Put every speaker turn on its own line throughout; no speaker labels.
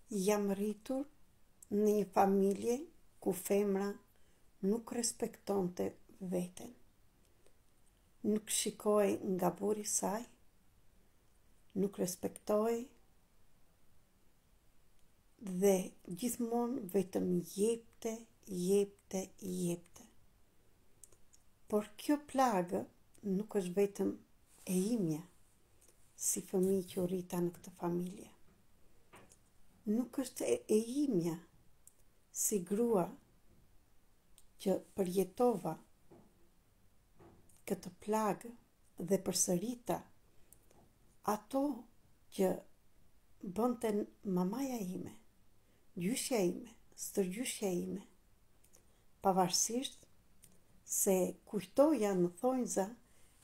Jam rritur në një familje ku femra nuk respektonte veten. Nuk shikohej nga burri i saj, nuk respektohej dhe gjithmonë vetëm jepte, jepte, jepte. Por kjo plagë nuk është vetëm e imja, si fëmijë që u rrita në këtë familje. Nuk është e, e imja si grua që përjetova këtë plagë dhe përsërita ato që bënte mamaja ime, gjyshja ime, stërgjyshja ime, pavarësisht se kujtoja në thonjza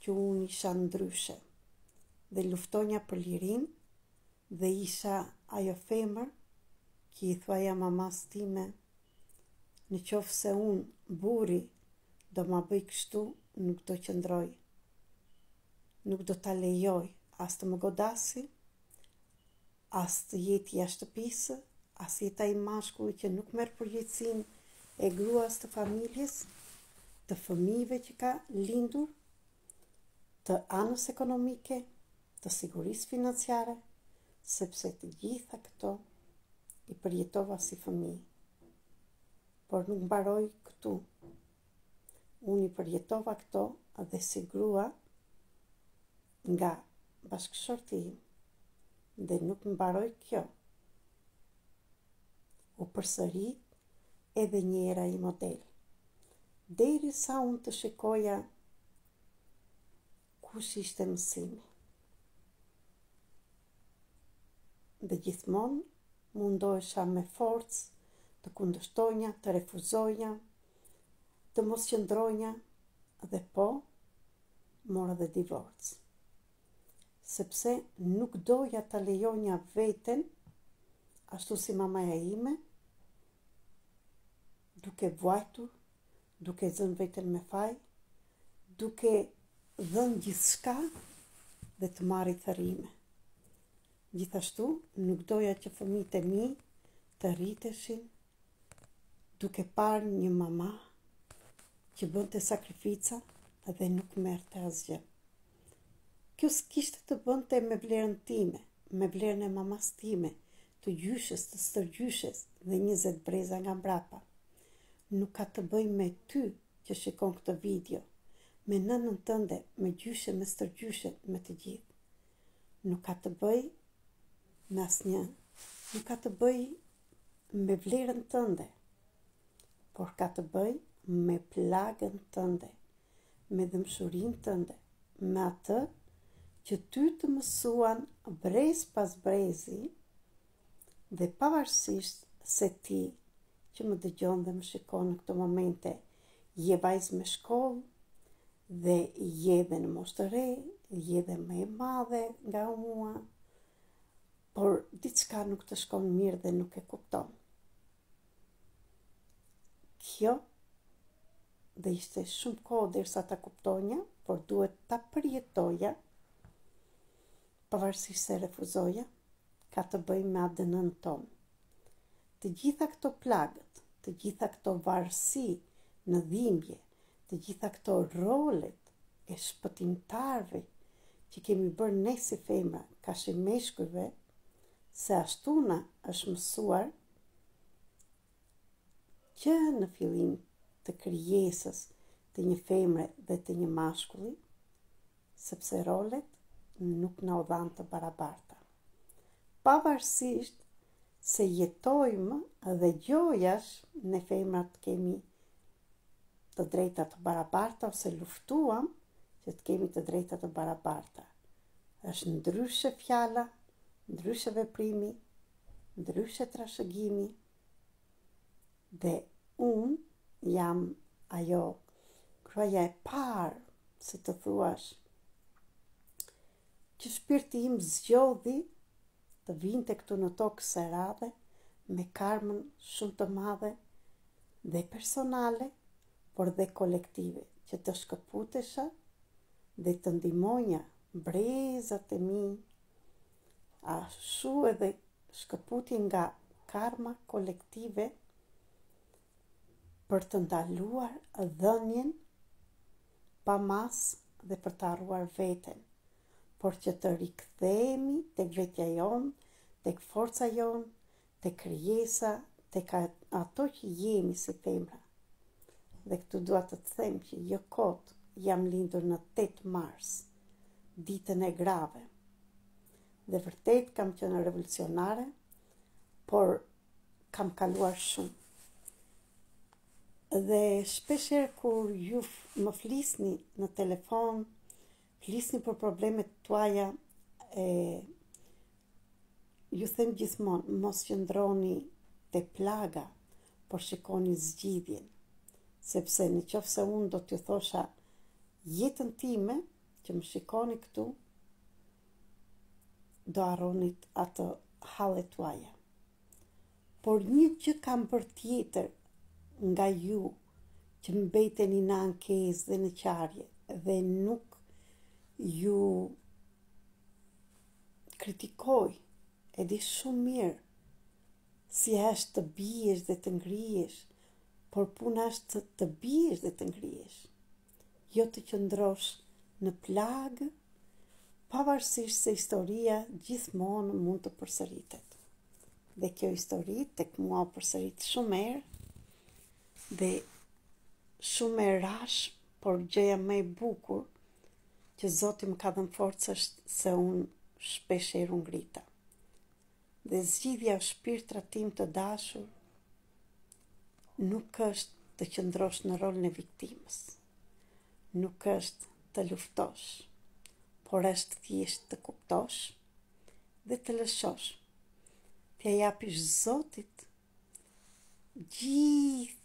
që unë isha ndryshe dhe luftonja për lirinë dhe isha ajo femër që i thoja mamasë time në qoftë se unë burri do ma bëj kështu nuk do qëndroj nuk do ta lejoj as të më godasi as të jetë jashtë shtëpisë, as jetë ai mashkulli që nuk merr përgjegjësinë e gruas të familjes, të fëmijëve që ka lindur, të anës ekonomike, të sigurisë financiare, sepse të gjitha këto i përjetova si fëmijë. Por nuk mbaroi këtu. Unë i përjetova këto dhe si grua nga bashkëshorti im dhe nuk mbaroi kjo. U përsërit edhe një herë ai model. Derisa unë të shikoja kush ishte mësimi. Dhe gjithmonë mundohesha me forcë të kundërshtonja, të refuzoja, të mos qëndronja dhe po, mora dhe divorc. Sepse nuk doja ta lejonja veten, ashtu si mamaja ime, duke vuajtur, duke zënë veten me faj, duke dhënë gjithçka dhe të marri thërrime. Gjithashtu, nuk doja që fëmijët e mi të rriteshin duke parë një mama që bënte sakrifica dhe nuk merrte asgjë. Kjo s'kishte të bënte me vlerën time, me vlerën e mamas time, të gjyshes, të stërgjyshes dhe 20 breza nga mbrapa. Nuk ka të bëjë me ty që shikon këtë video, me nënën tënde, me gjyshen, me stërgjyshen, me të gjithë. Nuk ka të bëjë me asnjë, nuk ka të bëjë me vlerën tënde, por ka të bëjë me plagën tënde, me dhembshurinë tënde, me atë që ty të mësuan brez pas brezi dhe pavarësisht se ti që më dëgjon dhe më shikon në këto momente je vajzë me shkollë dhe je dhe në moshë të re, je dhe më e madhe nga mua, por diçka nuk të shkon mirë dhe nuk e kupton. Kjo dhe ishte shumë kohë derisa ta kuptonja, por duhet ta përjetoja, pavarësisht se refuzoja, ka të bëjë me ADN-në tonë. Të gjitha këto plagët, të gjitha këto varësi në dhimbje, të gjitha këto rolet e shpëtimtarëve që kemi bërë ne si femra karshi meshkujve, se ashtu na është mësuar që në fillim të krijesës të një femre dhe të një mashkulli, sepse rolet nuk na u dhanë të barabarta. Pavarësisht se jetojmë dhe gjojash ne femrat kemi të drejta të barabarta ose luftuam që të kemi të drejta të barabarta. Është ndryshe fjala, ndryshe veprimi, ndryshe trashëgimi dhe unë jam ajo gruaja e parë, si të thuash, që shpirti im zgjodhi të vinte këtu në tokë kësaj radhe me karmën shumë të madhe dhe personale, por dhe kolektive, që të shkëputesha dhe të ndihmonja brezat e mi, ashtu edhe shkëputje nga. karma kolektive për të ndaluar dhënien pa masë dhe për të harruar veten, por që të rikthehemi tek vetja jonë, tek forca jonë, tek krijesa, tek ato që jemi si femra. Dhe këtu dua të të them që jo kot jam lindur në 8 mars, ditën e grave. Dhe vërtet kam qenë revolucionare, por kam kaluar shumë. Dhe shpeshherë kur ju më flisni në telefon, flisni për problemet tuaja e ju them gjithmonë, mos qëndroni te plaga, por shikoni zgjidhjen. Sepse në qoftë se unë do t'ju thosha jetën time, që më shikoni këtu, do harronit ato hallet tuaja. Por një gjë kam bërë tjetër nga ju që mbeteni në ankesë dhe në qarje dhe nuk ju kritikoj, e di shumë mirë si është të biesh dhe të ngrihesh, por puna është të biesh dhe të ngrihesh, jo të qëndrosh në plagë, pavarësisht se historia gjithmonë mund të përsëritet. Dhe kjo histori tek mua u përsërit shumë herë dhe shumë herë rashë, por gjëja më e bukur që Zoti më ka dhënë forcë është se unë shpesh herë u ngrita. Dhe zgjidhja o shpirtrat tim të dashur nuk është të qëndrosh në rolin e viktimës. Nuk është të luftosh, por është thjesht të kuptosh dhe të lëshosh. T'ia japish Zotit gjithë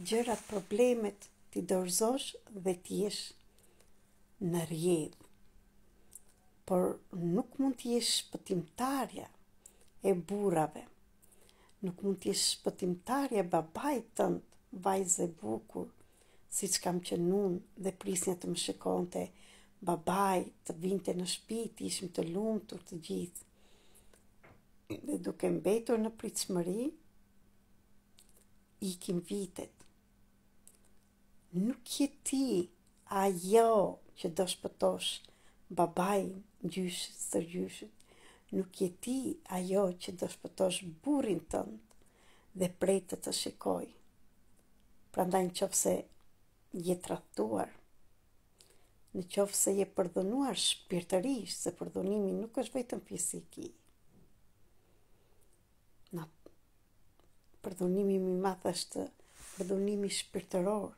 gjërat, problemet, t'i dorëzosh dhe të jesh në rrjedhë. Por nuk mund të jesh shpëtimtarja e burrave. Nuk mund të jesh shpëtimtarja e babait tënd, vajzë e bukur, siç kam qenë unë dhe prisnja të më shikonte babai, të vinte në shtëpi, të ishim të lumtur të gjithë. Dhe duke mbetur në pritshmëri, ikin vitet. Nuk je ti ajo që do shpëtosh babain, gjyshët, stërgjyshët. Nuk je ti ajo që do shpëtosh burrin tënd dhe pret të të shikojë. Prandaj në qoftë se je tradhtuar, në qoftë se je përdhunuar shpirtërisht, se përdhunimi nuk është vetëm fiziki. Na përdhunimi më i madh është përdhunimi shpirtëror,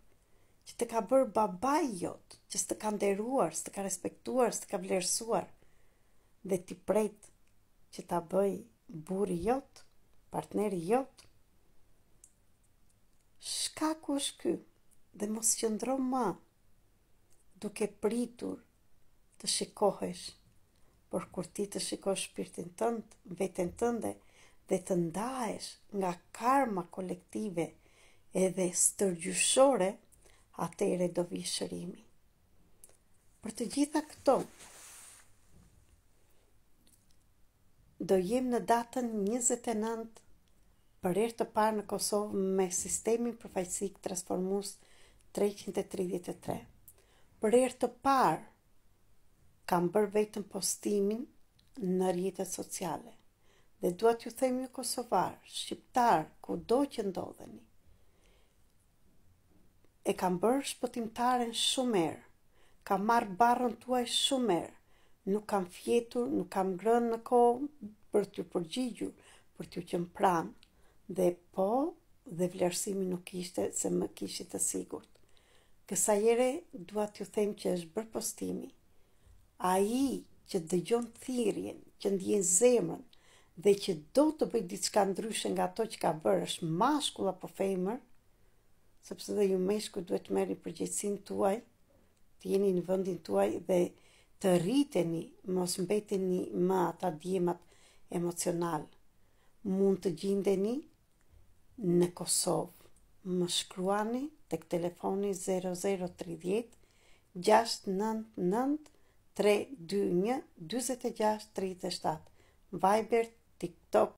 që të ka bërë babai jot, që s'të ka nderuar, s'të ka respektuar, s'të ka vlerësuar, dhe ti pret që ta bëjë burri jot, partneri jot. Shkaku është ky dhe mos qëndro më duke pritur të shikohesh, por kur ti të shikosh shpirtin tënd, veten tënde dhe të ndahesh nga karma kolektive edhe stërgjyshore, atëherë do vijë shërimi. Për të gjitha këto, do jem në datën 29 për herë të parë në Kosovë me sistemin përfaqësik transformues 333. Për herë të parë kam bërë vetëm postimin në rrjetet sociale. Dhe dua t'ju them ju kosovarë, shqiptarë, kudo që ndodheni. E kam bërë shpëtimtaren shumë herë. Kam marrë barrën tuaj shumë herë. Nuk kam fjetur, nuk kam ngrënë në kohë për t'ju përgjigjur, për t'ju qenë pranë. Dhe po, dhe vlerësimi nuk ishte se më kishit të sigurt. Kësaj here dua t'ju them që është bërë postimi. Ai që dëgjon thirrjen, që ndjen zemrën dhe që do të bëjë diçka ndryshe nga ato që ka bërë, është mashkull apo femër, sepse dhe ju meshkujt duhet të merrni përgjegjësinë tuaj, të jeni në vendin tuaj dhe të rriteni, mos mbeteni më ata djemat emocional. Mund të gjindeni në Kosovë. Më shkruani tek telefoni 0030 699 321 46 37 Viber, TikTok.